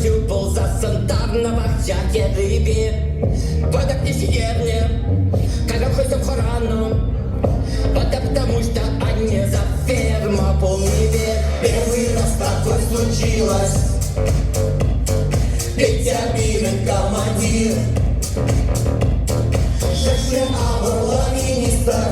Вӑрҫӑ пулсассӑн тарнӑ пахча хӗррипе патакне ҫитернӗ, кайран хӑйсем хӑранӑ. Потому что анне за ферма пулнипе. Первый раз такое случилось. Петя пирӗн командир. Шӗшлӗ авӑрлӑ министр.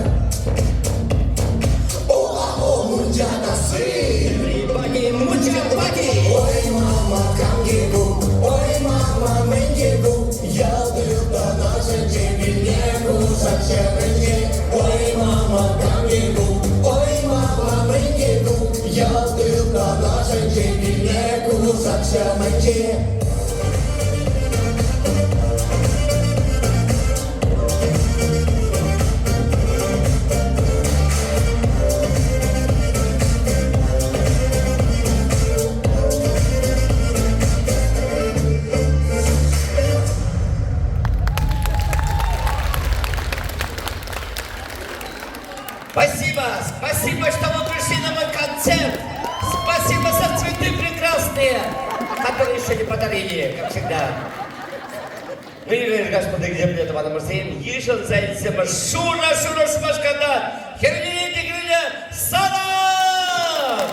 О-а-о, мунча ташши. Everybody, мунча party! Ой, мама, кам ку? Ой, мама, мӗн ку? Ялти тӑнашӗнче вилне кушак ҫӗрӗнче. Ой, мама, кам ку? Ой, мама, мӗн ку? Ялти тӑнашӗнче вилне кушак ҫӗрӗнче. Спасибо! Спасибо, что вы пришли на мой концерт! Спасибо за цветы прекрасные, которые еще не подарили, как всегда. Вырвешь, Господи, к земле тӑванӑмӑрсем, йышӑнса илсемӗр шурӑ-шурӑ Шупашкарта хӗрне тигрине салам!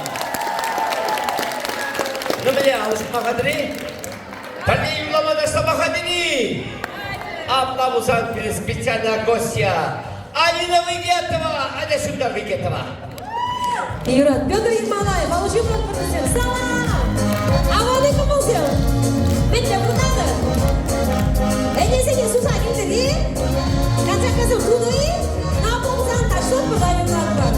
Ну, мӗне, алӑ ҫупма хатӗр-и? Пӗрле юрлама ташлама хатӗр-и? Апла пулсан пирӗн специальная гостья Алина Выгетова, Аля сюда Выгетова. Юрать, Петр Ермолаев, алӑ ҫупрӑн пурнӑҫсем. Салам! Аван-и кӑмӑлсем? Мӗнле пурӑнатӑр? Ӗнесене суса килтӗр-и? Концерткасем тунӑ-и? На пулсан ташлатпӑр та юрлатпӑр.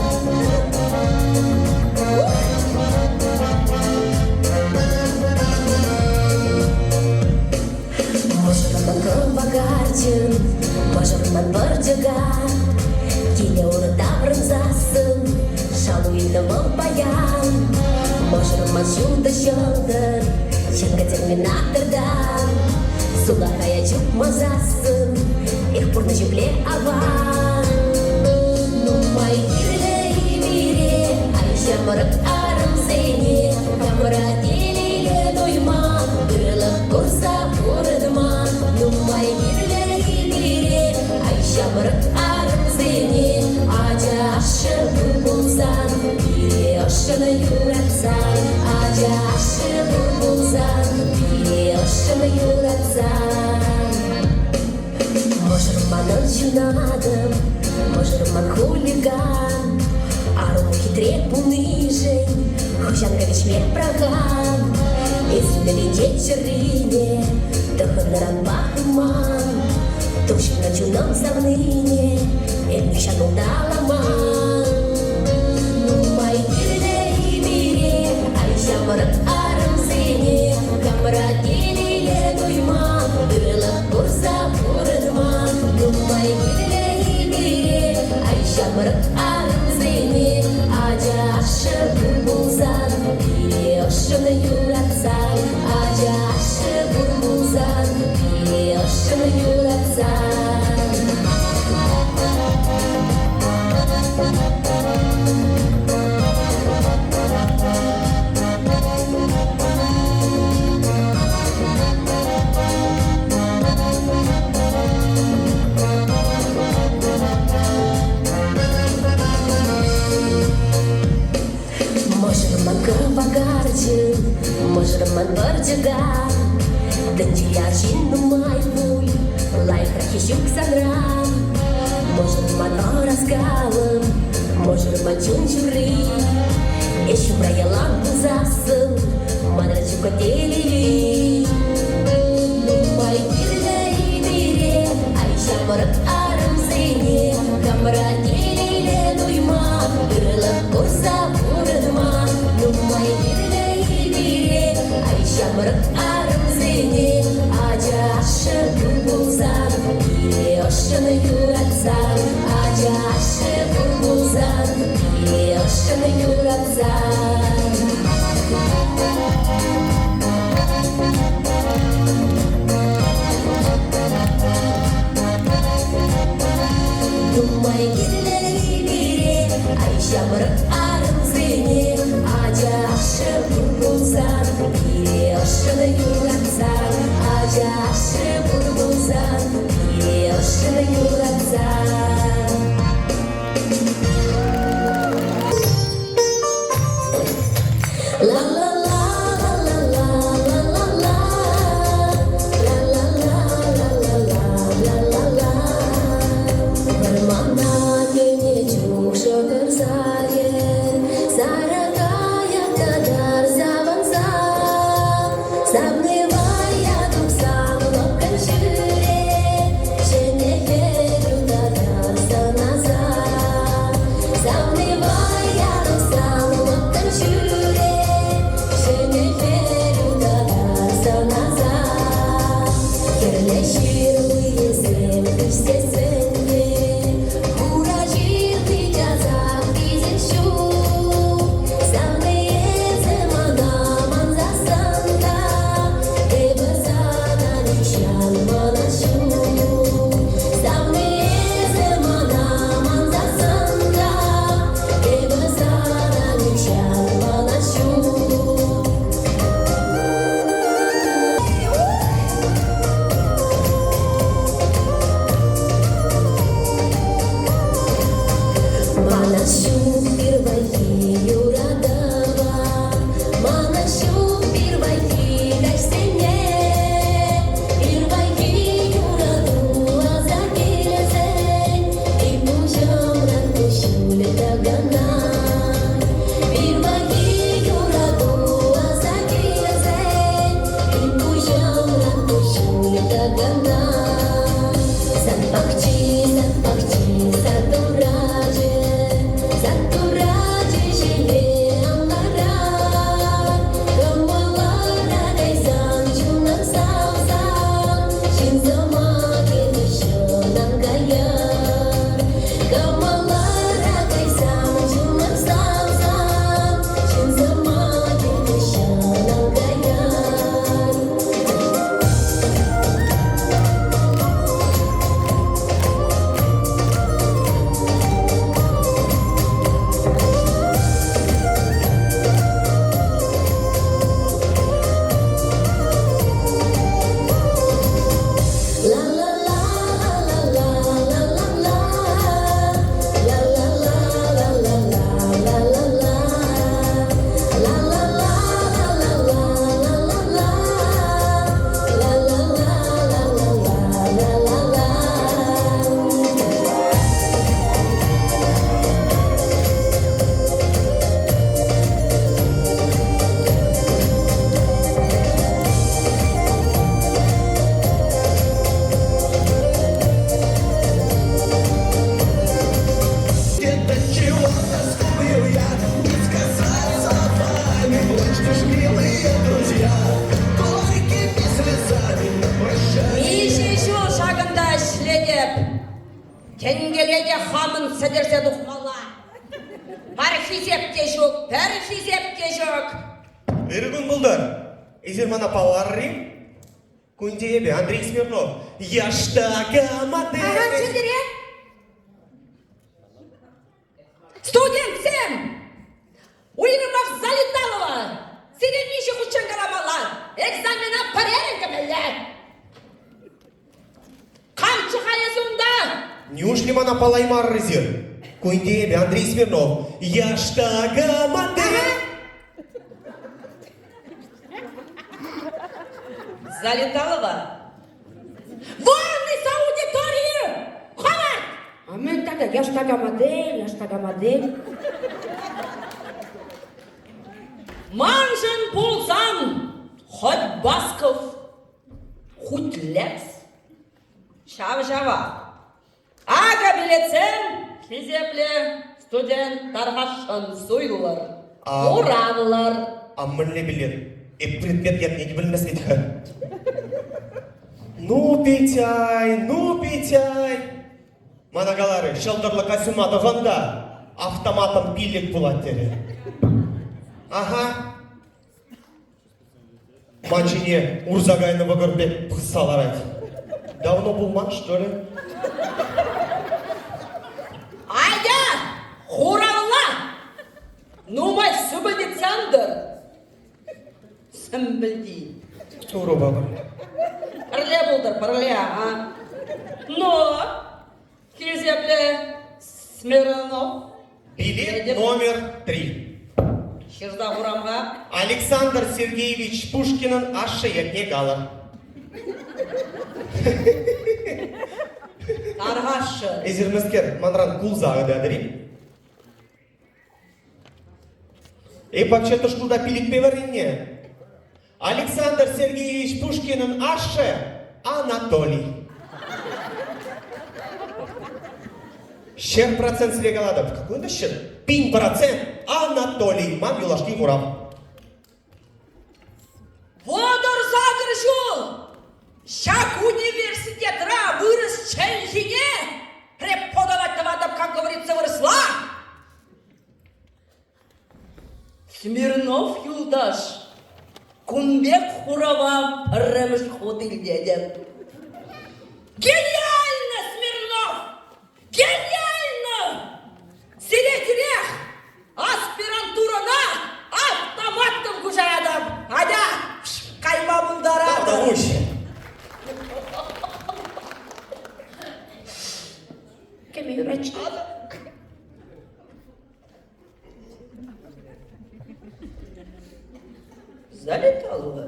Мӑшӑрӑмӑн кӑвакарчӑн, мӑшӑрӑмӑн пӑрчӑкан, киле урӑ таврӑнсассӑн шалу илнӗ вӑл паян. Мӑшӑрӑмӑн ҫутӑ ҫӑлтӑр, ҫакӑ терминатортан, сулахая чупмасассӑн, эх, пурнӑҫ епле аван. Нумай кирлӗ-и пире, ай, ҫамрӑк арӑмсене, хамӑра телейлӗ туйма, ырӑлӑх курса пурӑнма. Нумай кирлӗ-и пире, ай, ҫамрӑк арӑмсене, ача ашшӗ пур пулсан, пире ӑшшӑн юратсан, ача ашшӗ пур пулсан, пире ӑшшӑн юратсан. Мӑшӑр манӑн ҫунатӑм, мӑшӑр ман хулиган. Арӑму хитре пулнишӗн хӑҫан кӗвӗҫме пӑрахан. Эс мӗнле чӗрине тӑхӑннӑранпа хуман. Тухҫӑннӑ чунӑм савнине эп нихҫан улталаман. Нумай кирлӗ-и пире, ай ҫамрӑк арӑмсене, хамӑра телейлӗ туйма, ырӑлӑх курса пурӑнма. Нумай кирлӗ-и пире, ай ҫамрӑк арӑмсене, ача ашшӗ пур пулсан, пире ӑшшӑн юратсан, ача ашшӗ пур пулсан, пире ӑшшӑн юратсан. Мӑшӑрӑмӑн кӑвакарчӑн, мӑшӑрӑмӑн вӑрчӑкан, тӗнче арҫын нумай пуль, лайӑхраххи ҫук санран. Мӑшӑрӑмӑн ӑраскалӑм, мӑшӑрӑмӑн чун ҫурри, эс ҫумра ялан пулсассӑн, манран ҫук телейли. Нумай кирлӗ-и пире, ай ҫамрӑк арӑмсене, хамӑра телейлӗ туйма, ырӑлӑх курса пурӑнма. Нумай кирлӗ-и пире, ай ҫамрӑк арӑмсене, ача ашшӗ пур пулсан, пире ӑшшӑн юратсан, ача ашшӗ пур пулсан, пире ӑшшӑн юратсан. Нумай кирлӗ-и пире, ай ҫамрӑк арӑмсене, ача ашшӗ пур пулсан, пире ӑшшӑн юратсан. Вӑрмана кӗнӗ чух шӑхӑрса хӗр сарӑ кайӑк катар савӑнса савни вӑййа тухсан лӑпкӑн ҫӳре ҫӗнӗ хӗр утатар сӑнаса савни вӑййа тухсан лӑпкӑн ҫӳре ҫӗнӗ хӗр утатар сӑнаса Хӗрлӗ ҫырлийӗсем ӳссессӗн те хура ҫырли часах писет ҫук. Савни эсӗ мана мансасан та эпӗ сана нихҫан манас ҫук. Савни эсӗ мана мансасан та эпӗ сана нихҫан манас ҫук. Мана ҫук пирвайхи юратӑва, мана ҫук пирвайхи каҫсене, пирвайхи юрату аса килсен, ик куҫӑмран куҫҫуль тӑкӑнать. Пирвайхи юрату аса килсен, ик куҫӑмран куҫҫуль тӑкӑнать. Сад пахчи, сад пахчи, сад турачӗ, сад турачӗ ҫиле ан ларать. Кӑмӑлӑра кайсан, чунӑм савсан, ҫын сӑмахӗ хыҫҫӑн ан каяр. Кӑмӑлӑра кайсан, чунӑм савсан, ҫын сӑмахӗ хыҫҫӑн ан каяр. Где-то чего-то сгубил я, не сказать словами, Плачьте ж, милые друзья, горькими слезами прощай. Миҫе ҫул ҫакӑнта ӗҫлетӗп. Тенкеле те хамӑн сӗтӗрсе тухмалла. Пӗр хисеп те ҫук, пӗр хисеп те ҫук. Ырӑ кун пултӑр. Эсир мана палларӑр-и? Кунти эпӗ, Андрей Смирнов. Яштака модель. Ага, чӗнтӗре. Студентсем! Уйрӑмах Залеталова! Сире миҫе хутчен каламалла? Экзамена пӗрерӗн кӗмелле! Камччӗ-ха эсӗ унта? Неужели мана паллаймарӑр эсир? Кунти эпӗ, Андрей Смирнов. Яштака модель. Залеталова! Вон из аудитории! Хӑвӑрт! А мӗн тата яштака модель, яштака модель. Маншӑн пулсан хоть Басков, хуть Лекс. Ҫав-ҫавах. Акӑ билетсем, хисеплӗ студент тархасшӑн суйлӑр, хуравлӑр. А мӗнле билет? Эп предмет ятне те пӗлмест вӗт-ха. Ну, Петяй, ну, Петяй! Мана каларӗ, ҫӑлтӑрлӑ костюма тӑхӑн та автоматом пиллӗк пулать терӗ. Аха. Ман ҫине урса кайнӑ вӑкӑр пек пӑхса ларать. Давно пулман, что ли? Айда, хуравла! Нумай сыпӑнет Сантӑр. Сӗмпӗлти. Турӑ патӑр. Пӗрле пултӑр, пӗрле, а? Но, хисеплӗ Смирнов. Билет номер 3. Ҫырса хурам-ха. Александр Сергеевич Пушкинӑн ашшӗ ятне калӑр. Тархасшӑн. Эсир мӗскер, манран кулса ыйтатӑр-и? Эп вообще-то шкулта пилӗкпе вӗреннӗ. Александр Сергеевич Пушкинӑн ашшӗ Анатолий. 100% сире калатӑп. Какой это 100? 1000% Анатолий. Ман юлашки хурав. 38 ҫул ҫак университетра вырӑс чӗлхине преподавать тӑватӑп, как говорится, вырӑсла. Смирнов юлташ, кун пек хурава пӗрремӗш хут илтетӗп. Гениально, Смирнов! Гениально! Сире тӳрех аспирантурӑна автоматом куҫаратӑп. Атя, кайма пултаратӑп. Тавтапуҫ. Кӗме юрать. Залетала.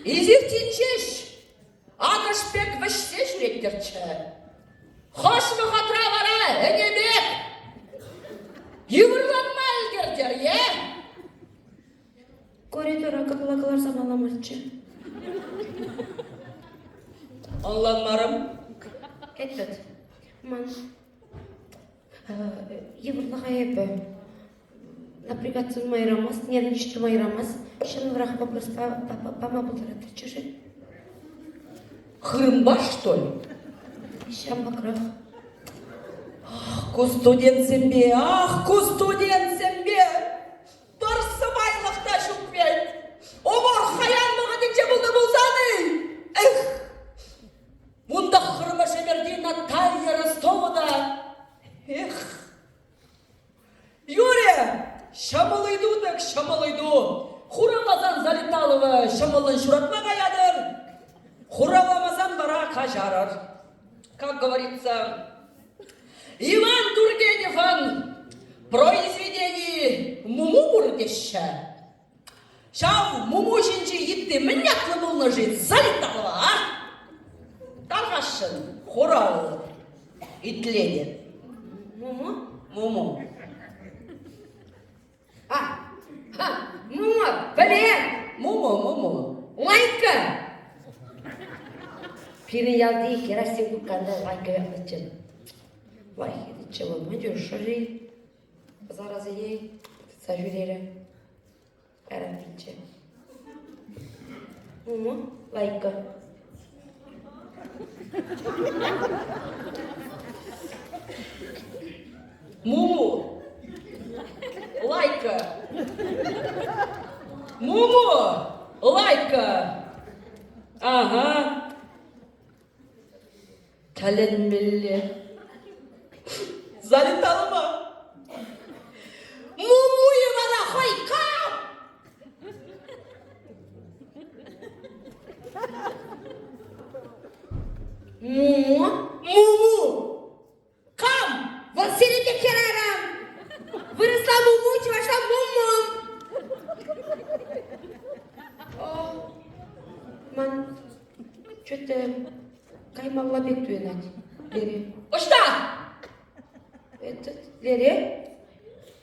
Эсир тин ҫеҫ акӑш пек вӗҫсе ҫӳреттӗрччӗ. Хӑш вӑхӑтра вара ӗне пек йывӑрланма ӗлкӗртӗр, е? Коридора капла кӑларса паламарччӗ. Ӑнланмарӑм. Этот, ман йывӑрлӑха эпӗ напрягаться тума юрамасть, нервничать тума юрамасть. Ҫӑмӑлрах вопроспа пама пултаратӑрччӗ-ши? Хырӑмпа, что ли? Ҫамрӑкрах. Ах, ку студентсемпе, ах, ку студентсемпе! Пӗр сӑпайлӑх та ҫук вӗт! Омар хаян вӑхӑтӗнче пулнӑ пулсан-и? Эх! 19-мӗш ӗмӗрти Наталья Ростова та эх! Юрӗ, ҫӑмӑл ыйту-тӑк ҫӑмӑл ыйту. Хуравласан Залеталова ҫӑмӑллӑн ҫуратма каятӑр. Хуравламасан вара каҫарӑр. Как говорится, Иван Тургеневӑн произведени Муму пур теҫҫӗ. Ҫав Муму ҫинчи йытти мӗн ятлӑ пулнӑ-ши Залеталова, а? Тархасшӑн, хурал итленӗ. Муму? Муму. А, ха, Муму, пӗле! Муму, Муму. Лайка! Пирӗн ялти Герасим куккан та Лайка ятлӑччӗ. Лайӑх йытӑччӗ вӑл, мӗн шӑши заразине тытса ҫӳрерӗ. Кайран вилчӗ. Муму, Лайка. Муму. Лайка. Муму. Лайка. Ага. Тӗлӗнмелле. Залеталӑма. Мумуйӗ вара хӑй кам? Муму? Муму! Кам? Вӑл сирӗн те хӗрарӑм. Вырӑсла муму, чӑвашла муму. Ман что-то каймалла пек туйӑнать, Лере. Ӑҫта? Этот, Лере?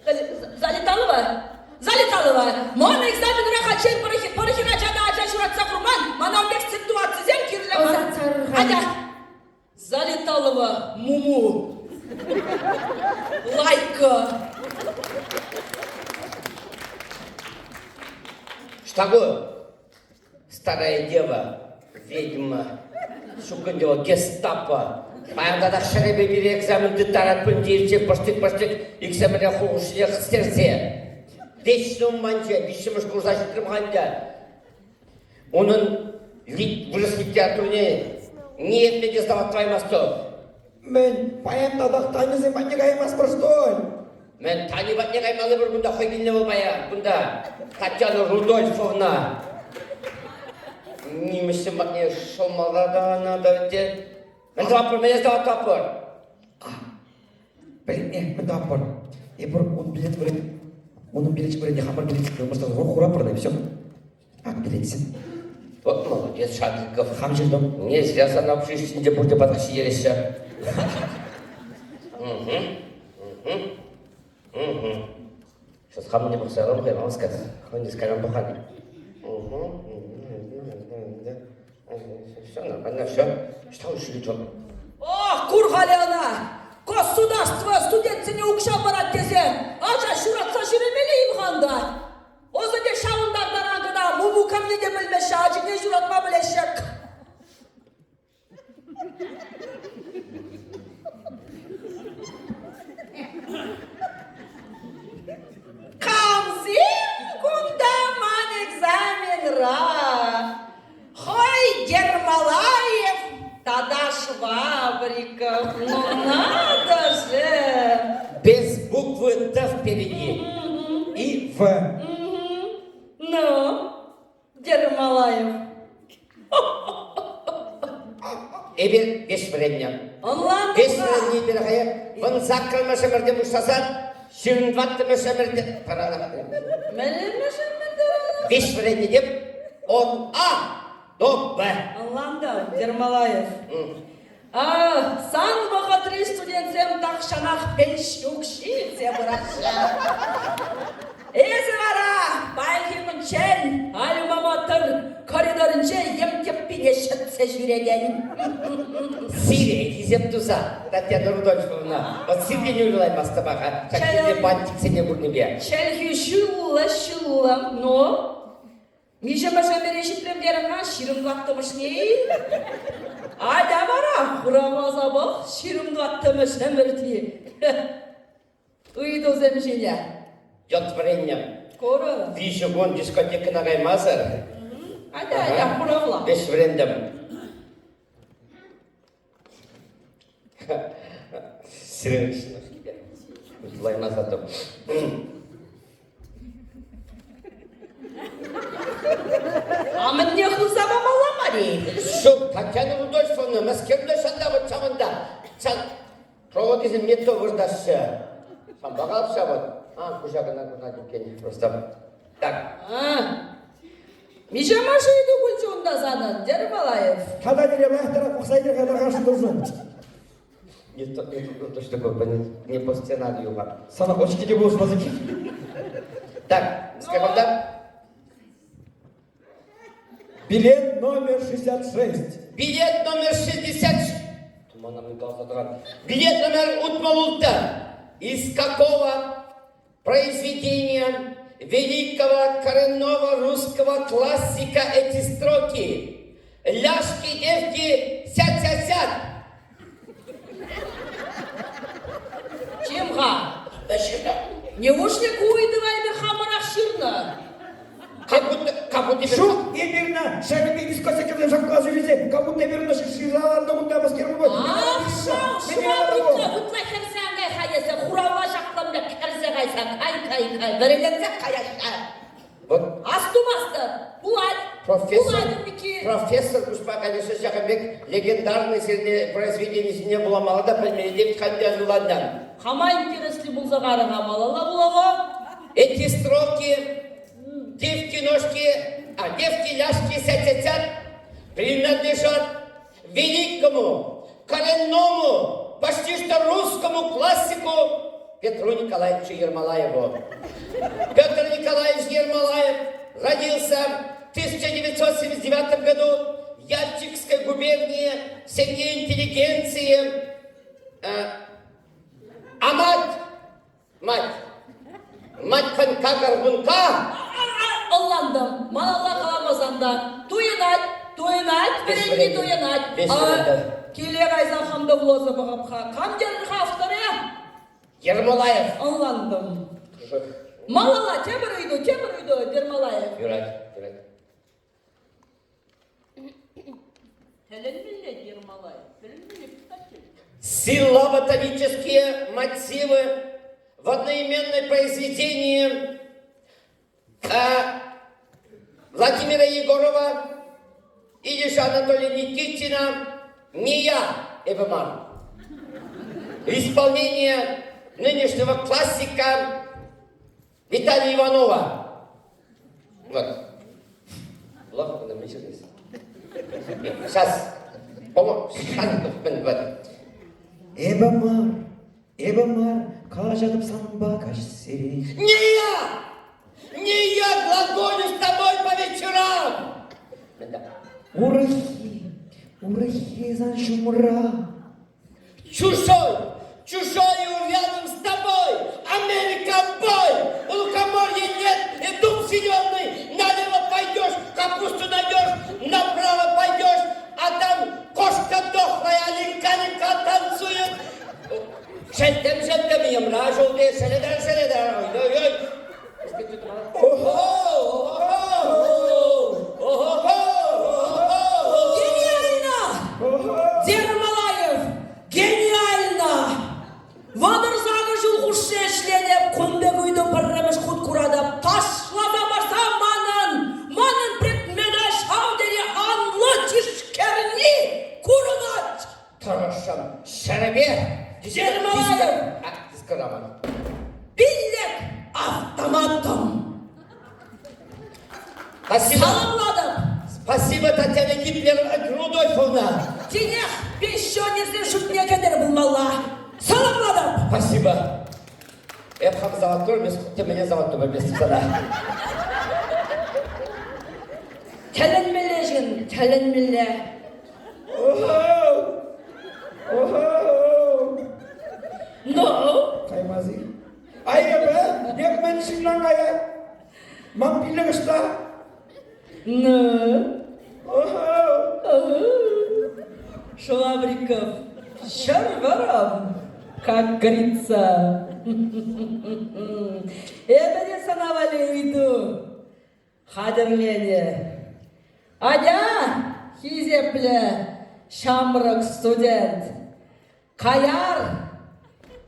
Залеталова? Залеталова, ман экзаменра хальччен пӗр хӗрача та ача ҫуратса курман. Мана ун пек ситуацисем кирлӗ мар. Атя. Залеталова Муму. Лайка. Что такое? Старая дева, ведьма, ҫук ӗнтӗ вӑл, гестапо. Паян татах ҫӗрӗпе пире экзамен тыттаратпӑр тейӗччӗ, пӑштик-пӑштик иксӗмӗре хушшине хӗстерсе. Вечно манчӗ, виҫҫӗмӗш курса ҫитрӗм-ха ӗнтӗ. Унӑн вырӑс литературине ниепле те сдавать тӑваймастӑп. Мӗн, паян татах Таньӑсем патне каймастпӑр, что ли? Мӗн, Таня патне каймалли пур кунта, хӑй килнӗ вӑл паян, кунта. Татьяна Рудольфовна. Нимӗҫсем патне шӑлмалла та надо ӗнтӗ. Мӗн тӑватпӑр, мӗн тӑватпӑр? Пӗлме, мӗн тӑватпӑр? Эпир ун билет вырӑн, унӑн билечӗ вырӑнне хамӑр билет хураппӑр та, все. Ак билетсем. Вот молодец, Шадриков. Хам ҫыртӑм. Не зря сана общежитинче пурте патак ҫитереҫҫӗ. Угу. Угу. Угу. Сейчас хам не пӑхса ярам, хӑй сказать. Хӑй не скажем пӑхан. Угу. Все нормально, все. Что уж идет? Ох, кур-халӗ ӑна! Государство студентсене укҫа парать тесе ача ҫуратса ҫӳремелле-им-ха унта? Ӑсӗ те ҫавӑнтан таран кӑна муму камне те пӗлмеҫҫӗ, ачине ҫуратма пӗлеҫҫӗ. Камсем кунта ман экзаменра? Хӑй Ермолаев тата Швабриков. Ну надо же! Без буквы «Т» впереди. И В. Ну, Ермолаев. Эпир ӗҫ вӗреннӗ. Ӑнлантӑм. Ӗҫ вӗренни пирӗхе вунсаккӑрмӗш ӗмӗрте пуҫласан ҫирӗм тӑваттӑмӗш ӗмӗрте Мӗнлемӗш ӗмӗрте? Виҫ вӗреннӗ теп от А до Б. Ӑнлантӑм, Ермолаев. А, сан вӑхӑтри студентсем тахҫанах пенси укҫи илсе пыраҫҫӗ. Эсӗ вара паянхи кунччен альма-матер коридорӗнче йӗм тӗппине ҫӗтсе ҫӳрекен. Сире хисеп туса, Татьяна Рудольфовна, вот сиртен уйрӑлаймастӑп-ха ҫак килте бантиксене курнипе. Чӗлхӳ ҫуллӑ-ҫуллӑ, но Миҫемӗш ӗмӗре ҫитрӗм терӗм-ха, 24-мӗшне-и? Атя вара, хуравласа пӑх, 24-мӗш ӗмӗрти ыйтусем ҫине. Йӑлт вӗреннӗ. Курӑн. Виҫӗ кун дискотекӑна каймасӑр. Атя, атя, хуравла. Ӗҫ вӗрентӗм. Сирен Лаймасатӑп. А мӗнне хывса памалла мар-и? Ҫук, Татьяна Рудольфовна, мӗскерле шантавӑт ҫавӑнта. Сан проводисем не то выртаҫҫӗ. Санпа калап ҫавӑт. А, куҫа кӑна курнать иккен просто. Так. Миҫемӗш ыйту пулчӗ унта санӑн, терӗ Малаев. Тата пире лайӑхтарах пӑхса илер-ха тархасшӑн тӑрсан. Не то, не то, что такое, не по сценарию. Сана очки те пулӑшмасан. Так, скажем так. Билет номер 66. Билет номер 66. Туманам Билет номер утмалулта. Из какого произведения великого коренного русского классика эти строки? Ляжки, девки, сядь, сядь, сядь. Чем-ха? Неужели ку ыйтӑва эпир хамӑрах ҫырнӑ? Как будто, как будто... Ҫук, эпир на ҫакӑн пек дискотекӑсем шаккаса ҫӳресе, как будто эпир на шыраланнӑ кунта мӗскер пулать. Ах, шав, шав, ытла, ытла хӗрсе ан кай-ха эсӗ, хурава ҫакланнӑ кӗрсе кайса, кай, кай, кай, вӗреленсех каяҫҫӗ. Вот. Астумастӑп, пулать, профессор, пулать пики. Профессор куҫпа, конечно, ҫакӑн пек легендарный сирне произведенисене вуламалла та пӗлмелле те хальте ӑнланнӑ. Хама интересли пулса карӑ-ха малалла вулава. Эти строки девки-ножки, а девки-ляжки сядь-сядь принадлежат великому, коренному, почти что русскому классику Петру Николаевичу Ермолаеву. Петр Николаевич Ермолаев родился в 1979 году в Яльчикской губернии в семье интеллигенции. А мать, мать, мать конька-горбунка. Ӑнлантӑм. Малалла каламасан та. Туйӑнать, туйӑнать, вӗренни туйӑнать. Киле кайсан хам та вуласа пӑхам-ха. Кам терӗр-ха авторӗ? Ермолаев. Ӑнлантӑм. Малалла тепӗр ыйту, тепӗр ыйту, Ермолаев. Юрать, юрать. Тӗлӗнмелле Ермолаев, тӗлӗнмелле писатель. Силаботонические мотивы в одноименном произведении Владимира Егорова или же Анатолия Никитина «Не я, эпӗ мар». Исполнение. нынешнего классика Виталия Иванова. Вот. Сейчас. Эпӗ мар, эпӗ мар, калаҫатӑп санпа каҫсерен. Не я! Не я глаголю с тобой по вечерам! Урӑххи, урӑххи сан ҫумра. Чужой, чужой рядом с тобой, Америка бой, у лукоморья нет, и дуб зеленый, налево пойдешь, капусту найдешь, направо пойдешь, а там кошка дохлая, линка-линка танцует. Шелтем, шелтем, йӑмра ҫулти, шеледер, шеледер, ой-ой-ой. Ого, ого, ого, Гениально! Термалаев! Гениально! Вӑтӑр ҫул хушши ӗҫленӗ кун пек ыйту пӗрремӗш хут куратӑп. Ташласа парса манӑн, манӑн предмета ҫав тери анлӑ тишкерни курӑнать. Тӑрӑшӑм ҫӗрӗпе. Ермолаев! Дискораман. Пиллӗк автоматом. Спасибо. Саламлатӑп. Спасибо, Татьяна Гитлер Рудольфовна. Тинех пенсионерсен шутне кӗтӗр пулмалла. Саламлатӑп. Спасибо. Эп хам завод без ты меня завод без сана. Тӗлӗнмелле ҫын, тӗлӗнмелле. Ого! Ого! Ну? Каймази. Ай эпӗ, эп мӗн ҫыннан кая? Ман пилӗк ӑҫта? Ну? Ого! Шлабриков, ҫӗр вӑрӑм, как говорится. Эпӗ те сана валли ыйту хатӗрленӗ. Атя, хисеплӗ ҫамрӑк студент, каяр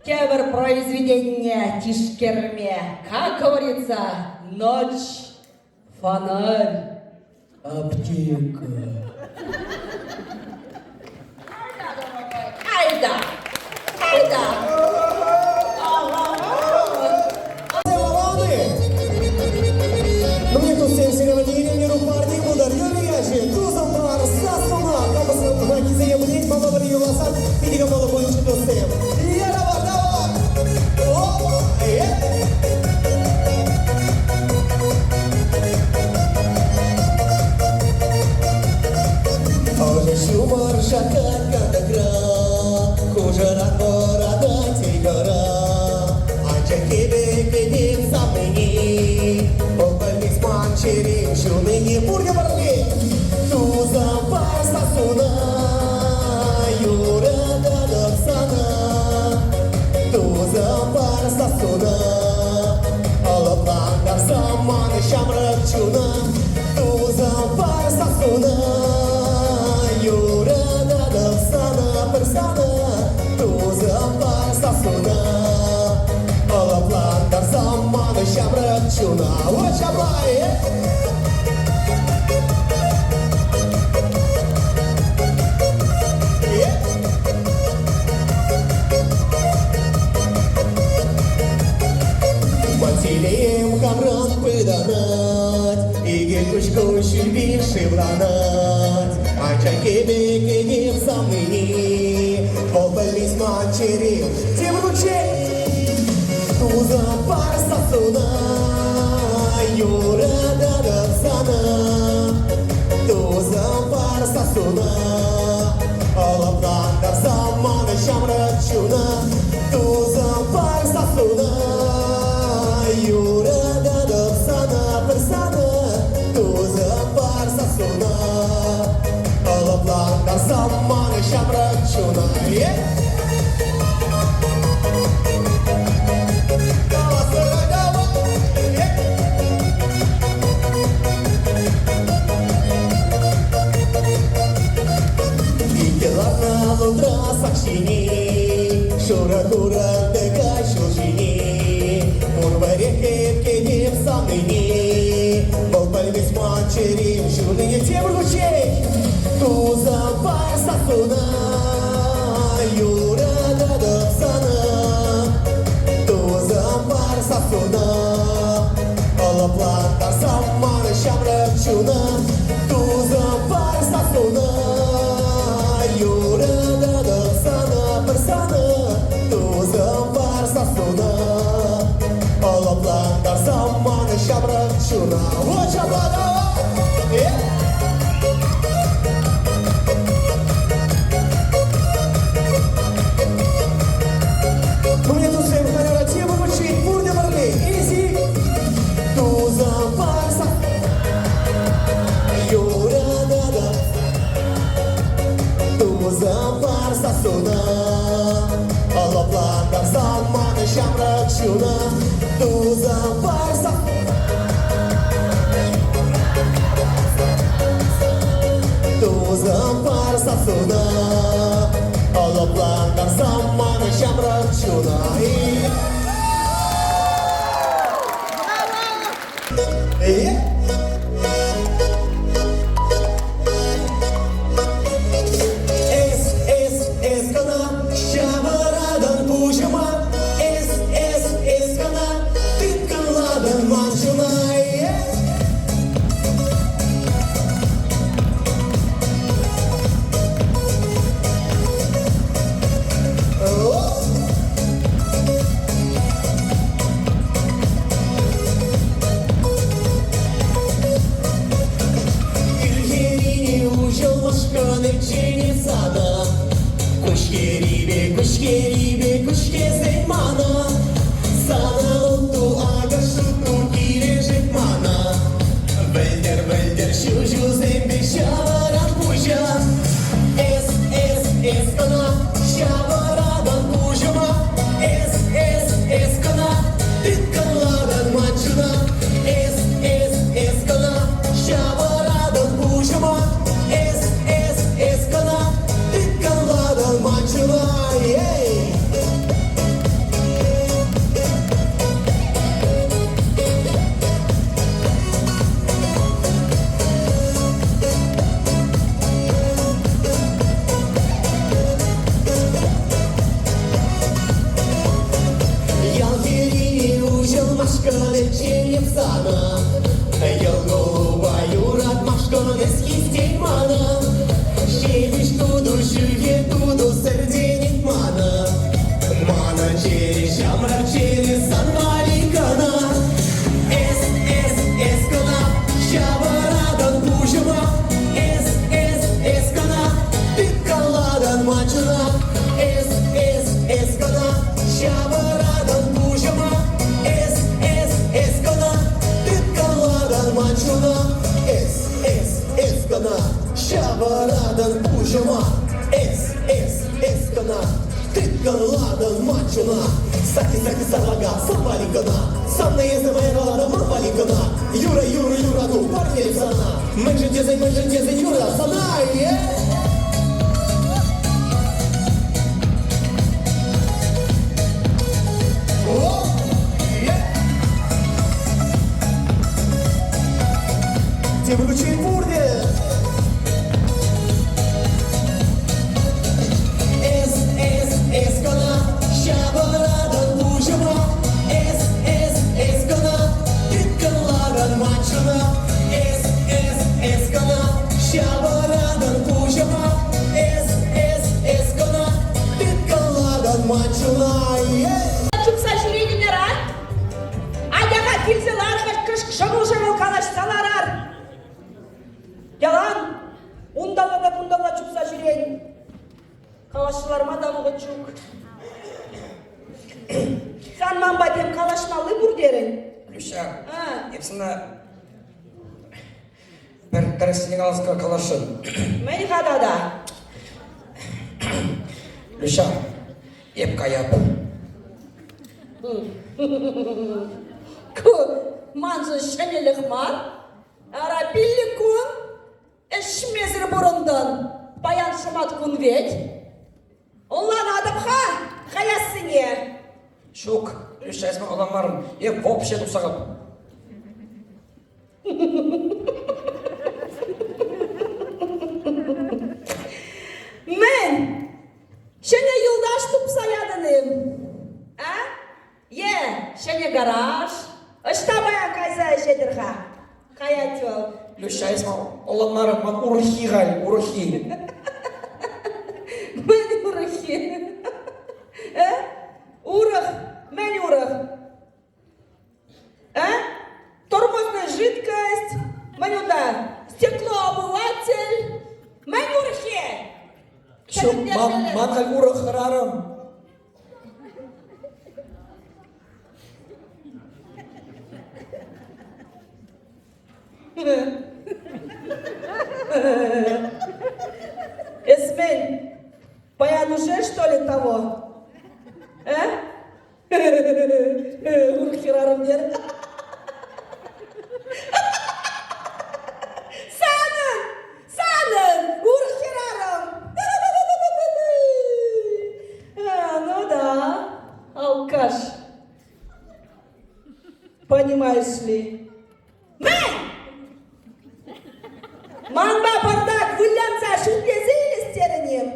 тепӗр произведенине тишкерме. Как говорится, ночь, фонарь, аптека. Айда! Айда! Ну, мне тут всем сереводине, парни, удар, юриящи, тузом бар, сасуна, капасым, хакизе, блин, мама, юласан, пидига, мала, будет, тусем. Ярава, давай! Опа! Э! Ӑшӑ ҫумӑр шаккать кантӑкра, хушӑран вӑратать ыйхӑра. Анчах эпӗ кӗтеп савнине, вӑл пӗлмест ман чӗрем ҫунине. Пурте пӗрле! Тусам пар сассуна, юрататӑп сана. Тусам пар сассуна, лӑплантарса ман ҫамрӑк чуна. Тусам пар сассуна, юрататӑп сана, пӗр сана. Тусам пар сассуна, лӑплантарса ман ҫамрӑк чуна. Вот ҫапла, э! Василием хамран пытанать, икӗ куҫ куҫҫульпе шывланать. Анчах эпӗ кӗтеп савнине, вӑл пӗлмест ман чӗрем тепӗр хутчен. Тусам пар сассуна, юрататӑп сана. Тусам пар сассуна, лӑплантарса ман ҫамрӑк чуна. Тусам пар сассуна, юрататӑп сана, пӗр сана. Тусам пар сассуна, лӑплантарса ман ҫамрӑк чуна. Е! Давай, давай, е! Икӗ ларнӑ лутра сак ҫине, шурӑ хурӑн тӑкать ҫул ҫине. Пурпӗрех эп савнине, вӑл пӗлмест ман чӗрем ҫунине. Тепӗр хутчен! Тусам пар сассуна, юрататӑп сана. Лӑплантарсам ман ҫамрӑк чуна, тусӑм парса суна. Юрататӑп сана, пӗр сана, тусӑм парса суна. Лӑплантарсам ман ҫамрӑк чуна. О, ҫапла давай! Пурне туссем халера тема вучи, пурте пӗрле, изи тусам парса. Юрататӑп тусам парса суна. Лӑплантарсан ман ҫамрӑк чуна тусам парса. Тусам парса суна. Лӑплантарсан ман ҫамрӑк чуна. Эс, эс, эс кӑна ҫавӑратӑн пуҫӑма. Эс, эс, эс кӑна тыткӑнлатӑн ман чуна. Ирхине уҫӑлмашкӑн ӗпчене сана. Куҫкерипе, куҫкерипе, куҫкесен мана. Сана утту акӑш утту килӗшет мана. Вӗлтӗр, вӗлтӗр ҫулҫусемпе ҫавӑран пуҫа. Эс, эс, эс кӑна ҫавӑратӑн пуҫӑма. Эс, эс, эс кӑна тыткӑнлатӑн ман чуна. Эс, эс, эс кӑна ҫавӑратӑн пуҫӑма. Эс, эс, эс кӑна тыткӑнлатӑн ман чуна. Эй! Ял хӗррине уҫӑлмашкӑн ӗпченӗп сана. Йӑл-кулупа юратмашкӑн эс хистен мана. Ҫепӗҫ туту, ҫӳхе туту сӗртенет мана. Манӑн чӗре ҫамрӑк чӗре сан валли кӑна. Эс, эс, эс кӑна ҫавӑратӑн пуҫӑма. Эс, эс, эс кӑна тыткӑнлатӑн ман чуна. Эс, эс, эс кӑна ҫавӑратӑн пуҫӑма. Эс, эс, эс кӑна тыткӑнлатӑн ман чуна. Эс, эс, эс кӑна ҫавӑратӑн пуҫӑма. Эс, эс, эс кӑна тыткӑнлатӑн ман чуна. Саки-саки сарлака, сапали кӑна. Санна эсӗ майралара мапали кӑна. Юра, юра, юрату парнелеп сана. Мӗншӗн тесен, мӗншӗн тесен юра сана. Yeah! Тепӗр хутчен пурте! Эс, эс, эс кӑна ҫавӑратӑн пуҫӑма. Эс, эс, эс кӑна тыткӑнларӑн ман чуна. Эс, эс, эс кӑна ҫавӑратӑн пуҫӑма. Эс, эс, эс кӑна тыткӑнларӑн ман чуна. Чупса ҫӳретӗн ара? Атя-ха килсе лар-ха, шӑкӑл-шӑкӑл калаҫса ларар. Ялан унталла та кунталла чупса ҫӳрен. Калаҫса ларма та вӑхӑт ҫук. Сан манпа тем калаҫмалли пур терӗн. Люся, эп сана пӗр тӗрӗссине каласшӑн. Мӗн-ха тата? Люся, эп каяп. Ку маншӑн ҫӗнӗлӗх мар. Ара, 5 кун ӗҫмесӗр пурӑнтӑн. Паян шӑмат кун вӗт. Ӑнланатӑп-ха каяссине. Ҫук, Люся, эс ман ӑнланмарӑн. Эп вообще тухса кап. Мӗн? Ҫӗнӗ юлташ тупса ятӑн-им? А? Е ҫӗнӗ гараж? Ӑҫта паян кайса ӗҫетӗн? ӗҫлетӗр-ха. Каять вӑл. Люҫҫа, эс ман ӑнланмарӑм, ман урӑххи халь, урӑххи. Мӗн урӑххи? Э? Урӑх, мӗн урӑх? Э? Тормозная жидкость, мӗн унта? Стеклоомыватель, мӗн урӑххи? Ҫук, ман, ман халь урӑх хӗрарӑм. Эс мӗн, паян уже что ли того? Э? Урӑх хӗрарӑм терӗ. Санӑн! Санӑн! Урӑх хӗрарӑм! Ну да, алкаш. Понимаешь ли? Мӗн? Манпа пӑртак вылянса шӳтлесе илес терӗн-им?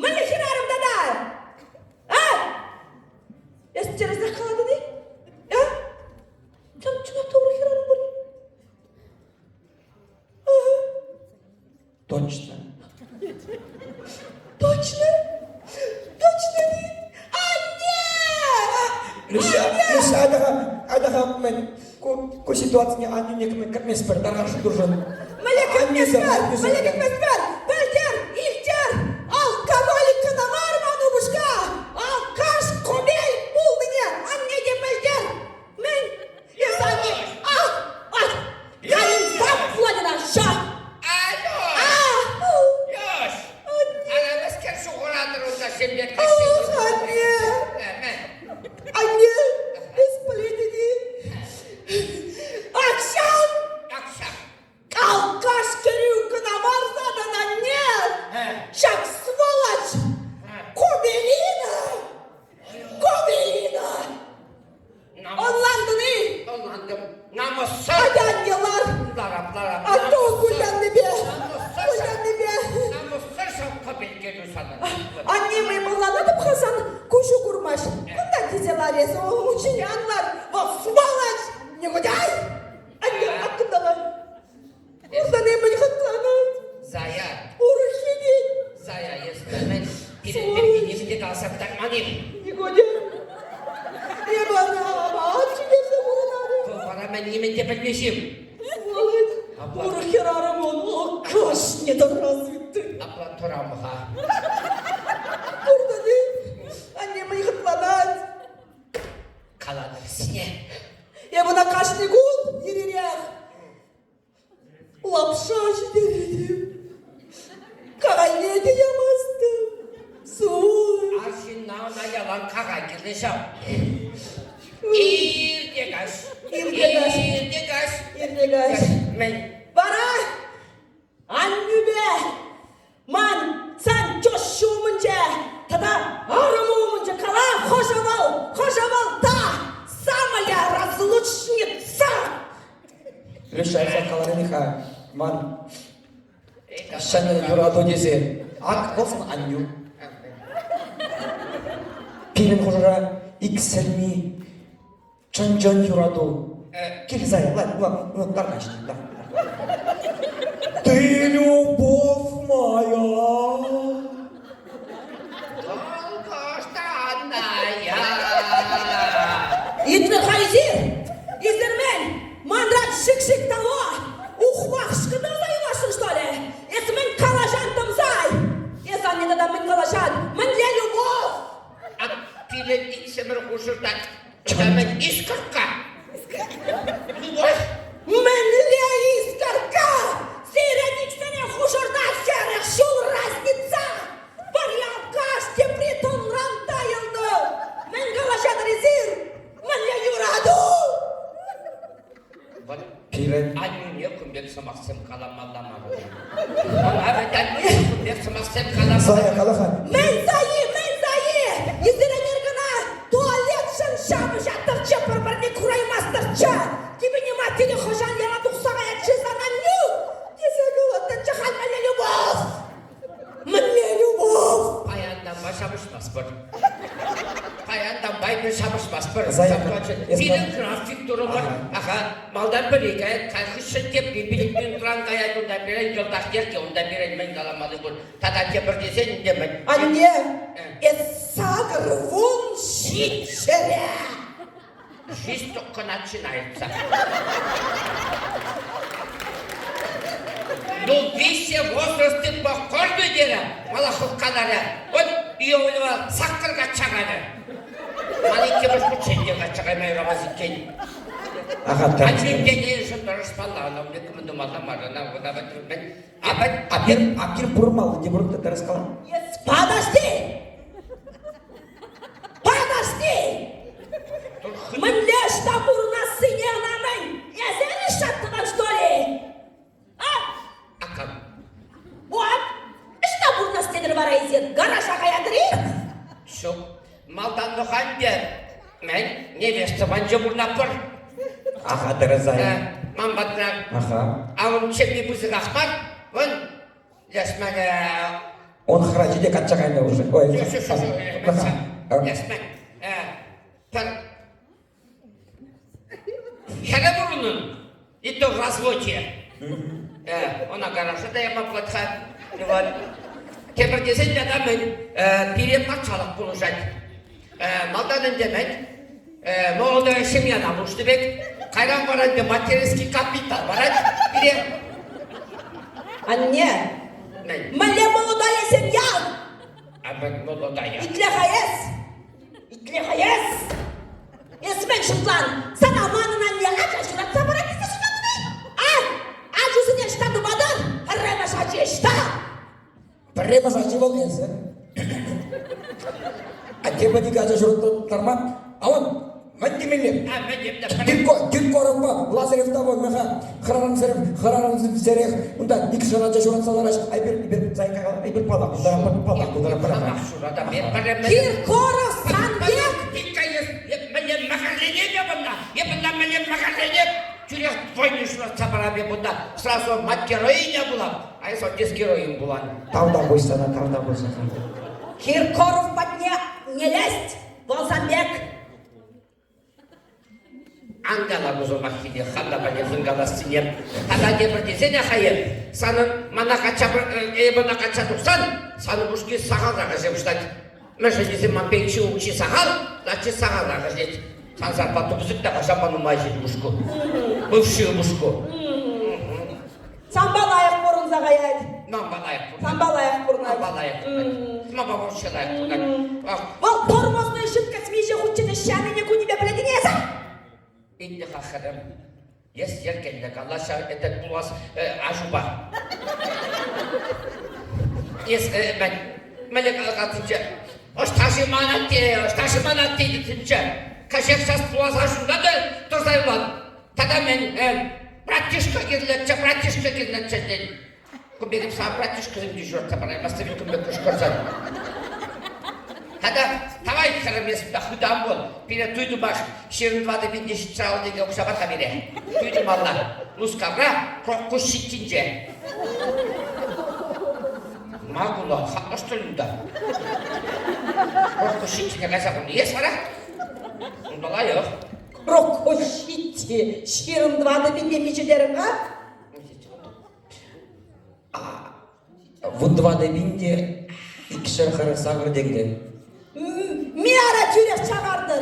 Мӗнле хӗрарӑм тата? А? Эс тӗрӗсех калатӑн-и? А? Чӑн, чӑнах та урӑх хӗрарӑм пур. Точно. Точно? Точно ли? Анне! Люся, Люся, айда-ха, айда-ха, мӗн, ку, ку ситуацине аннӳне кӗртместпӗр, тархасшӑн туршӑн. Мӗнле кӗртместпӗр? Мӗнле кӗртместпӗр? Пӗлтер, илтер, алкоголик кӑна мар ман упӑшка, алкаш кобель пулнине анне те пӗлтер. Мӗн? Эс анне, а, а, кайӑнса пулать ӑна, ша. Алло! А, Леш! Ана мӗскер ҫухӑратӑр унта ҫемье Ах, анне! Анне, эс пӗлетӗн-и? Акҫан! Акҫан! Алкаш кӗрӳ кӑна мар санӑн анне! Ҫак сволочь! Кобелина! Кобелина! Ӑнлантӑн-и? Ӑнлантӑм. Намӑссӑр. Атя, анне, лар. Ларап, ларап. Атту куляннипе. Куляннипе. Намӑссӑр ҫав кобель кӗрӳ санӑн. Анне, мӑйланатӑп-ха сан, куҫу курмасть. Кунта килсе лар эсӗ, ун ҫине ан лар. Вӑл сволочь! Негодяй! Анне, атту давай. Курсан мӗн хӑтланать? Зая. Урӑххи тет. Зая, эс мӗн пирӗн пирки нимӗн те каласа кӑтартман-им? Негодяй. Эпӗ ӑна апат ҫитерсе пурӑнатӑп. Вӑл вара мӗн нимӗн те пӗлмест-им? Сволочь. Урӑх хӗрарӑм он алкаш недоразвитый. Апла тӑрам-ха. Куртӑн-и? Анне мӗн хӑтланать? Калатӑп сине. Эп ӑна кашни кун иререх лапша ҫитеретӗп. Какайне те ямастӑп. Сулӑ. Арҫынна ӑна ялан какай кирлӗ ҫав. Ирте каҫ. Ирте каҫ. Ирте каҫ. Ирте каҫ. Мӗн? Вара аннӳпе Ман сан теща умӗнче тата арӑму умӗнче кала, хӑшӗ вӑл, хӑшӗ вӑл та самая разлучница! Леша, эсӗ каларӑн-и-ха ман ҫӗнӗ юрату тесе. Ак вӑл сан аннӳ. Пирӗн хушӑра иксӗлми чӑн-чӑн юрату. Кил Зая, ладно, ладно, лар, лар, Ты любовь моя. Долгожданная. Итле-ха эсир, эсир мӗн, манран шик-шик того, ухмах шкӑтӑрса юласшӑн что ли? Эс мӗн калаҫан тӑмсай? Эс анне тата мӗн калаҫан? Мӗнле любовь? Ак пирӗн иксӗмӗр хушӑрта Мӗн искорка? Любовь? Мӗнле искорка? Сирӗн иксӗре хушӑрта 40 ҫул разница! Пӗр алкаш тепри тӑнран тайӑлнӑ! Мӗн калаҫатӑр эсир? Мӗнле юрату? Вӑт Пирӗн аннӳне кун пек сӑмахсем каламалла мар. Ӑна вӗт аннӳне кун пек сӑмахсем каламалла. Зая, кала-ха. Мӗн заи, мӗн заи? Эсир кӑна туалетшӑн ҫапӑҫаттӑрччӗ, пӗр-пӗрне кураймастӑрччӗ. Типӗне матине хӑҫан яла тухса каять-ши сан аннӳ? Тесе калаттӑнччӗ халь мӗнле любовь? Мӗнле любовь? Паянтанпа ҫапӑҫмастпӑр. Паянтанпа эпир ҫапӑҫмастпӑр. Зая, Пирӗн график турӑмӑр. Аха. Малтан пӗри каять, кай хыҫҫӑн тепри пилӗк минутран каять, унта пирӗн йӑлтах йӗрке, унта пирӗн мӗн каламалли пур. Тата тепӗр тесен ӗнтӗ мӗн? Анне, эс 87-ре! Жизнь только начинается. Ну, виҫсе возрасты покорны терӗ Малахов каларӗ. Вот Иовлева саккӑр качча кайрӗ. Ман иккӗмӗш хутчен те качча кайма юрамасть иккен. Аха, так. Анчах тенӗшӗн тӑрӑшмалла, ӑна мӗн тумалла мар, ӑна ӑна мӗн апат Апир, апир пурмалла, те пур тӗрӗс кала. Подожди! Подожди! Мӗнле ӑҫта пурӑнассине ӑна мӗн, эсӗ решать тӑван, что ли? А? А кам? Вот! Ӑҫта пурӑнас тетӗр вара эсир? Гаража каятӑр-и? Ҫук. Малтанлӑха ӗнтӗ мӗн, невеста панче пурӑнатпӑр. Аха, тӗрӗс ай. Ман патра. Аха. А ун ҫемйи пысӑках мар. Вон, лешмен Он храчи те качча кайнӑ уже. Ой, Лешмен, пӗр хӗрӗ пур унӑн, и то в разводе. Ӑна гаража та яма пулать-ха. Вот. Тепӗр тесен тата мӗн, пире патшалӑх пулӑшать. Малтан ӗнтӗ мӗн, молодая семьяна пулӑшнӑ пек, кайран вара ӗнтӗ материнский капитал парать пире. Анне, Мӗн? мӗнле молодая семья? А мӗн молодая? Итле-ха эс! Итле-ха эс! Эс мӗн шутлан? Сана манӑн анне ача ҫуратса парать тесе шутлатӑн-и? А? Ачусене ӑҫта тупатӑн? Пӗрремӗш ачи ӑҫта? Пӗрремӗш ачи вӑл эсӗ. Атте патик ача ҫуратма. А он мӗн темелле? А мӗн темле? Киркоровпа Лазарев та вӑл мӗха хӑрарамсерех хӑрарамсерех унта икшер ача ҫуратса лараҫ. Айпир эпир зайка эпир палах култара палах култара пӑрахать. Ҫурата пӗрремӗш. Киркоров сан пек! Мӗнле мӗкӗрленет эп ӑна? Эп ӑна мӗнле мӗкӗрленет? Тӳрех двойне ҫуратса парам эп унта. Сразу мать героиня пулам. А эс отец героем пулан. Тавтапуҫ сана, тавтапуҫ сана. Киркоров патне не лезть, вӑл сан пек. Ан кала пусӑрмаххине, хан та патне хынкалассине. Тата тепӗр тесен ахайӑн, санӑн мана качча, эп ӑна качча тухсан, санӑн упӑшки сахалрах ӗҫе пуҫлать. Мӗншӗн тесен ман пенси укҫи сахал, значит сахалрах ӗҫлет. Сан зарплату пысӑк та хашапа нумай ҫит упӑшку. Бывший упӑшку. Санпа лайӑх пурӑнса каять. Манпа лайӑх пурӑнать. Санпа лайӑх пурӑнать. Манпа лайӑх пурӑнать. Манпа вообще лайӑх пурӑнать. Вӑл тормозной жидкость миҫе хутчен ӗҫҫанине кунӗпе пӗлетӗн эсӗ? Итле-ха, хӗрӗм. Эс йӗркеллӗ калаҫа, это пулас аҫупа. Эс мӗн, мӗнле калакансенче ӑҫта-ши ман атте, ӑҫта-ши ман атте тетсенче кӗҫех час пулас аҫунта та тӑрса юлан. Тата мӗн, братишка кирлӗччӗ, братишка кирлӗччӗ тет. Ку пек сан братишкӑсем те ҫуратса параймастӑп иккӗн пек кӑшкӑрсан. Тата тавай хӗрӗм эс хытам вӑл. Пире туй тумаш 24 пин те ҫитсе ал тенкӗ укҫа пар-ха пире. Туй тумалла. Мускавра Крокус ҫиттинче. Ма кула, хаклӑ унта. Крокус ҫиттине кайса курнӑ эс вара? Унта лайӑх. Крокус ҫитти 24 пин те миҫе терӗм-ха? Вунтӑватӑ пин те 248 тенкӗ. Миара тӳрех чакартӑр.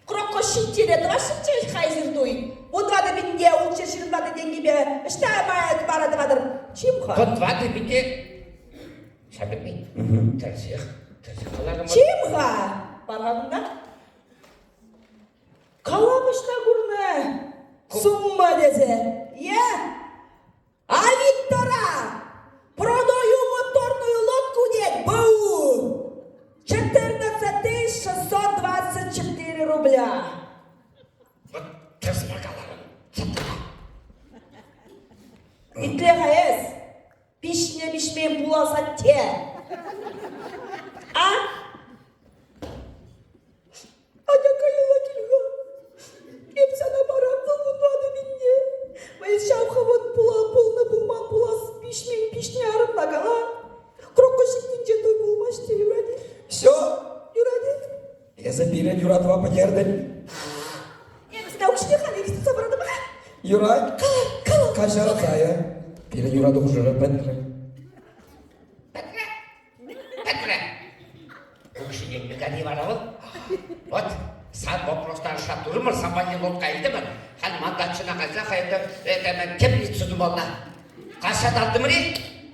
Крокос ҫиттере тӑваҫҫӗччӗ хайсир туй. Вунтӑватӑ пин те ултҫӗр ҫырӑнтӑватӑ тенкӗпе ӑҫта вара тӑватӑр? Чим-ха. Вунтӑватӑ пин те ҫакӑн пин. Тӗрӗсех. Тӗрӗсех каларӑм. Чим-ха. Пар-ха кунта. Калам ӑҫта курнӑ сумма тесе. Е А Виктора продаю моторную лодку тет БУ 14 624 рубля. Вот тӗрӗсме каларӑм. Итле-ха эс, пиҫнӗ пиҫмен пулас атте. А? Атя каялла кил-ха. Эп сана парам вӑл вунтӑватӑ пинне. Вӑй ҫав хӑвӑн пула пулнӑ пулман пулас пиҫмен пиҫнӗ арӑмна кала. Крокко ҫиттинче туй пулмасть те юрать. Все? Юрать. Эсӗ пирӗн юратӑва пӗтертӗн. Эп сана укҫине халех туса паратӑп. Юрать. Кала, кала. Каҫар Зая. Пирӗн юрату хушӑрӗ пӗтрӗ. Пӗтрӗ. Пӗтрӗ. Укҫине кани вара вӑл. Вот, сан вопростан шап турӑмӑр, сан валли лодка илтӗмӗр. Халь ман дачӑна кайса хайда это теплицу тумалла. Каҫа талтӑмӑр-и?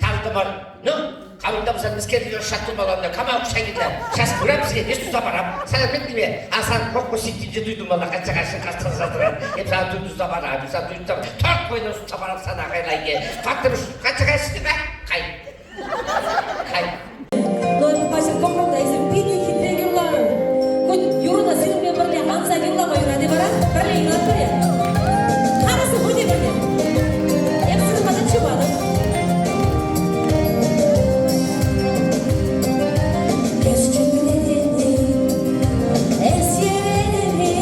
Талтӑмӑр. Ну, кавӑнта пулсан мӗскер шат тумалла, кама укҫа кирлӗ? Сейчас пырам сире, эс туса парам. Сана мӗн теме? А сан кокос ситтинче туй тумалла, качча кайсан кастарса тӑрать. Эп сана туй туса парам, эп сана туй туса торт война туса парам сана хайлайке. Фактор качча кайсың ба? Кай. Кай. Ну, паҫӑр пӑхрӑм та эсир питӗ хитре юрларӑр. Хоть юрӑна сирӗнпе пӗрле анса юрлама юрать-и вара? Пӗрле юрлатпӑр-и? Харӑсӑн пурте пӗрле. Эп сирӗн пата чупатӑп. Эс чӗнетӗн-и, эс йӗретӗн-и,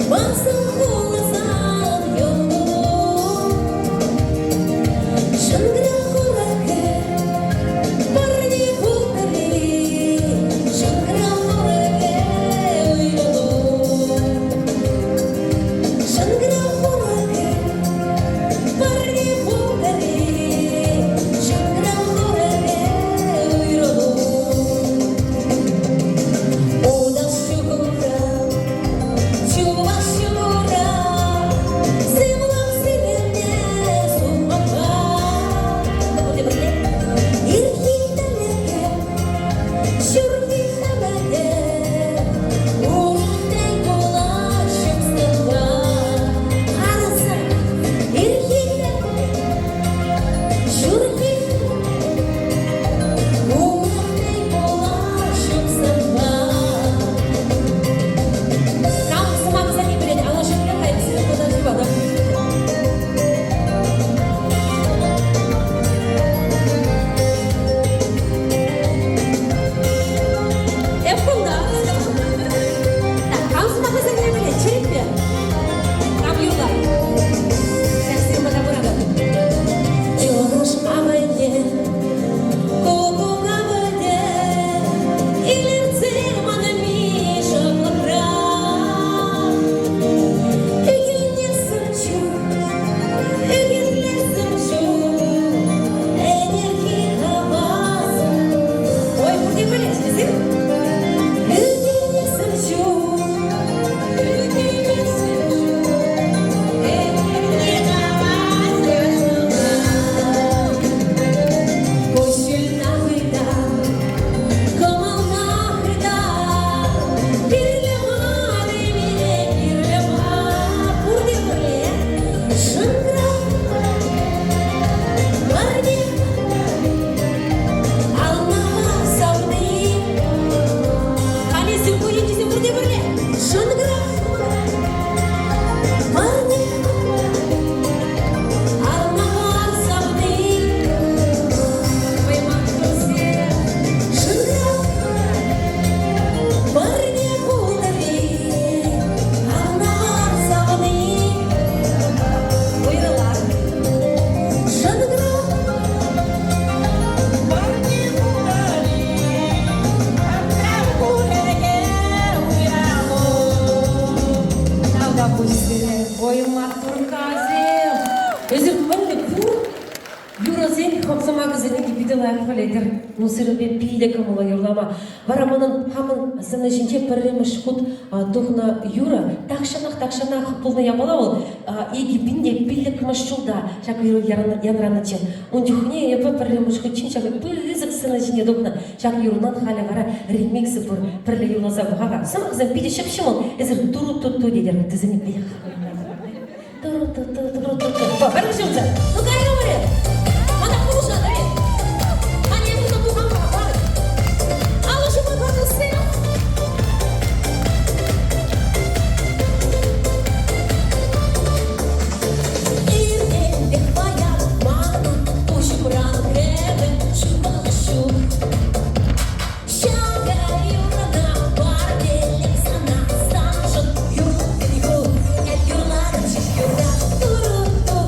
мансӑр хуласан юлу. Шӑнкӑрав хуракӗ парне пултӑр-и, шӑнкӑрав хуракӗ уйрӑлу. Шӑнкӑрав хуракӗ парне пултӑр-и, шӑнкӑрав хуракӗ уйрӑлу. Утас ҫук Чуваш ҫумра, сывлӑх сивӗнне суммапа. Пурте пӗрле. Ирхи тӗлӗке, ҫурхи хӗвеле, урӑх пулас ҫук санпа. Харӑса ирхи тӗлӗке, ҫурхи урӑх пулас ҫук санпа. Кам сӑмахсене пӗлет, алӑ ҫӗкле-ха, эп сирӗн пата чупатӑп. Эп кунта. Так, кам сӑмахӗсене пӗлет, черетпе. Кам юрлать? Эп сирӗн пата пыратӑп. Чӑваш авӑлне, куккук авӑлне, илӗртсе манми шӑплӑхра. Ӳкӗнесӗм ҫук, ӳкӗнесӗм ҫук, ӗнерхи хавас. Ой, пурте пӗлет, эсир? Ӳкӗнесӗм ҫук, ӳкӗнесӗм ҫук, ӗнерхи хавас Куҫҫуль нахӑйта, кӑмӑл нахӑйта, кирлӗ мар пире, кирлӗ мар. Пурте пӗрле шӑнкӑрав парне алла савни. Халӗ сир енчисем пурте пӗрле. Шӑнкӑрав парне алла савни. Ой, маттурсем. Шӑнкӑрав парне пултӑр-и, алла савни. Уйрӑлар. Шӑнкӑрав Парне пултӑр-и, курӗке уйрӑлу. Тавтапуҫ сире, ой, маттуркасем. Эсир мӗнле пур юрӑсен сӑмахӗсене те питӗ лайӑх пӗлетӗр. Ну, сирӗнпе питӗ кӑмӑллӑ юрлама. Вара манӑн хамӑн сцена ҫинче пӗрремӗш хут тухнӑ юрӑ тахҫанах-тахҫанах пулнӑ япала вӑл 2005-мӗш ҫулта ҫак юрӑ янранӑччӗ. Ун чухне эпӗ пӗрремӗш хутчен ҫак пысӑк сцена ҫине тухнӑ. Ҫак юрӑнан халӗ вара ремиксӗ пур. Пӗрле юрласа пӑхар-ха. Сӑмахсем питӗ ҫӑп-ҫӑмӑл. Эсир туру-ту-ту тетӗр. Тӗсене Туру-ту-ту, туру-ту-ту. Пӗрремӗш ҫулта. Ну, кайрӑмӑр! Мана пулӑшатӑр-и? Ане, пулса тухам-ха, пар. Алӑ ҫупа пар, Иртенпех паян манӑн пуҫӑмран кӗвӗ ҫухалнӑ ҫук. Ҫакӑ юрӑна парнелем сана, саншӑн юрӑ ку. Эп юрларӑм ҫак юрра. Туру-ту.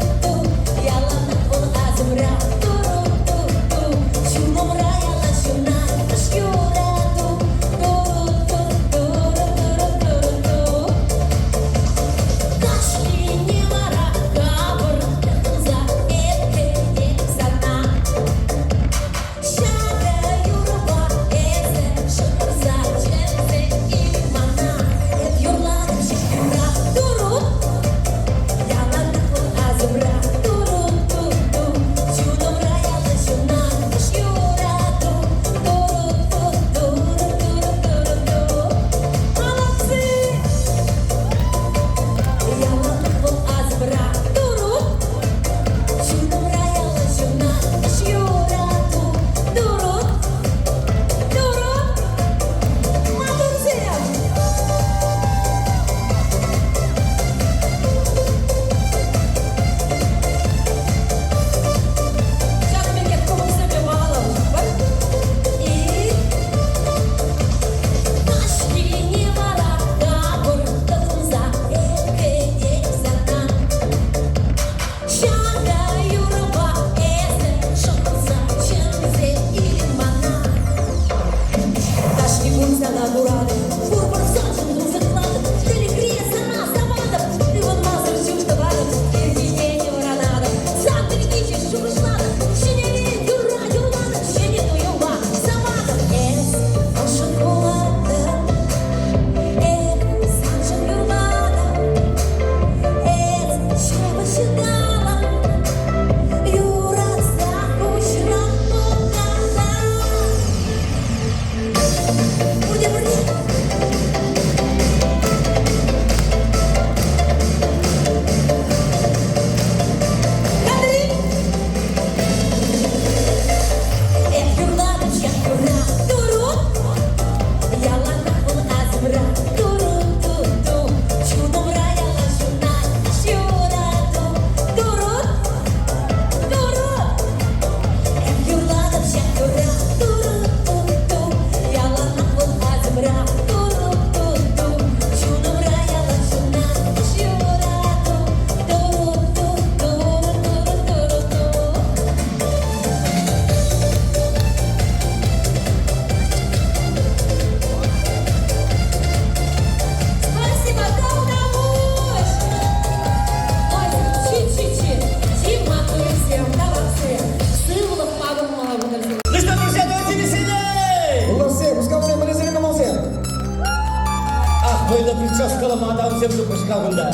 кунашкал кунта.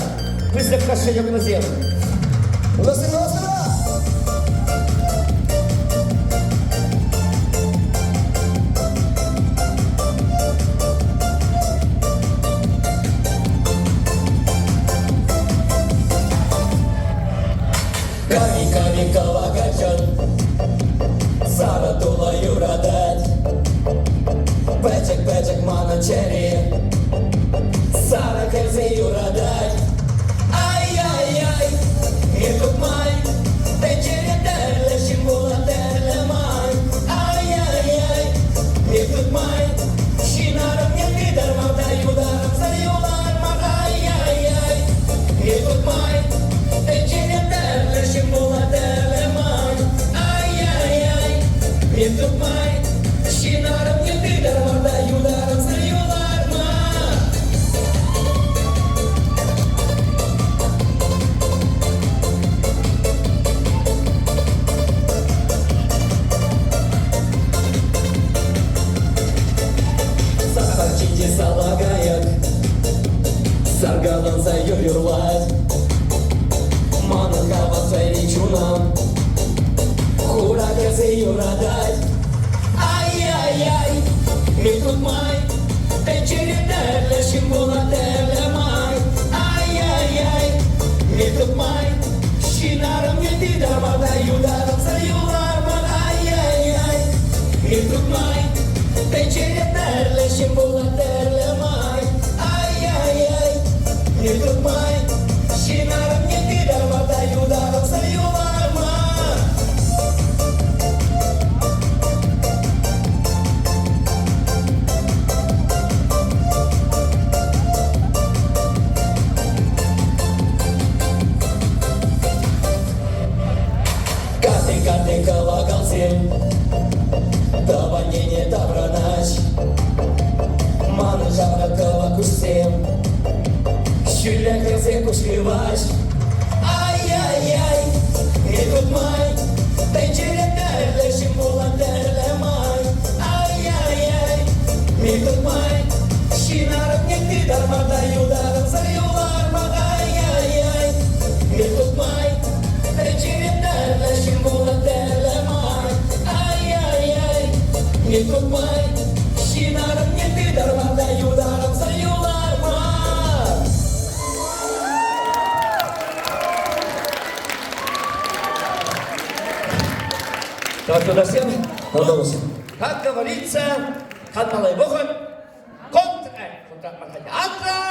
Пысӑк кошелек вӗсем. Лысый Ками, ками, калакачан, Сара тула юратать. Пӗчӗк, пӗчӗк манӑн чӗре, Сара кӗрсе юратать. Ай-яй-яй, не май, тӗнчере тӗрлӗ ҫын пулать тӗрлӗ май. Ай-яй-яй, не май, ҫын арӑмне тытар та юларӑмсӑр юлар мар. Ай-яй-яй, не май, тӗнчере тӗрлӗ ҫын пулать тӗрлӗ май. Ай-яй-яй, не май, ҫын арӑмне тытар та юларӑмсӑр юлар мар. Сахар ҫинче салакайӑк саркаланса юр юрлать. Манӑн хаваслӑ чунӑм хура кӗрсе юратать. Ай-яй-яй, микрут май, тӗнчере тӗрлӗ ҫын пулать тӗрлӗ май. Ай-яй-яй, микрут май, ҫын арӑмне тытар та юларӑмсӑр юлар мар. Ай-яй-яй, микрут май, тӗнчере тӗрлӗ ҫын пулать тӗрлӗ май. Ай-яй-яй, микрут май, ҫын арӑмне тытар та юларӑмсӑр юлар мар. Карти-карти кӑвакалсем тӑван ене таврӑнаҫ. Манӑн ҫамрӑк кӑвак куҫсем ҫӳллӗ хӗрсе куҫ хываҫ. Ай-яй-яй, не май, тӗнчере тӗрлӗ ҫын пулать тӗрлӗ май. Ай-яй-яй, не май, ҫын арӑмне тытар мар та юларӑмсӑр юлар мар. Ай-яй-яй, не май, тӗнчере тӗрлӗ ҫын пулать тӗрлӗ май. Ай-яй-яй, не май, ҫын арӑмне тытар мар та юларӑмсӑр юлар мар. Так, туда всем. Надалось. Как говорится, каналай выход, контр, контра, Антра!